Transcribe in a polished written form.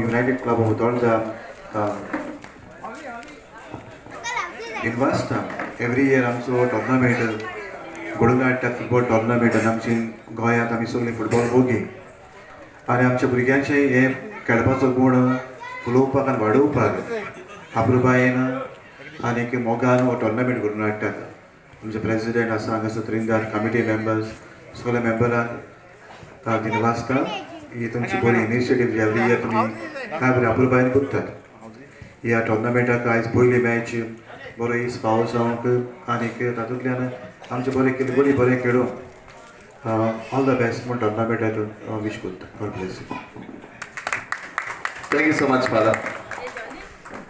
United Club of Utorda दिनवासता. Every year आमचो tournament घडोवन हाडटा, फुटबॉल टोर्नामेंट, आनी आमची गोंयांत आमी सगळीं फुटबॉल मोगी आनी आमच्या भुरग्यांचे हे खेळपाचो गूण फुलोवपाक आनी वाडोवपाक अपुरबायेन आनी मोगान हो टोर्नामेंट घडोवन हाडटात. आमचे प्रेसिडेंट आसा हांगासर त्रिंदार, कमिटी मेंबर्स, सगळ्या मेंबरांक दिनवासता. ही तुमची बरी इनिशिएटीव, एवरी इयर तुमी काय बरें अपुरबायेन करतात. ह्या टोर्नामेंटाक आयज पयली मॅच बरो इस पावस जावंक आनीक तातूंतल्यान आमचें बरें केलें, बरी बरें खेळूं, ऑल the best म्हूण टोर्नामेंटाक विश करता. God bless. Thank you so much, Father.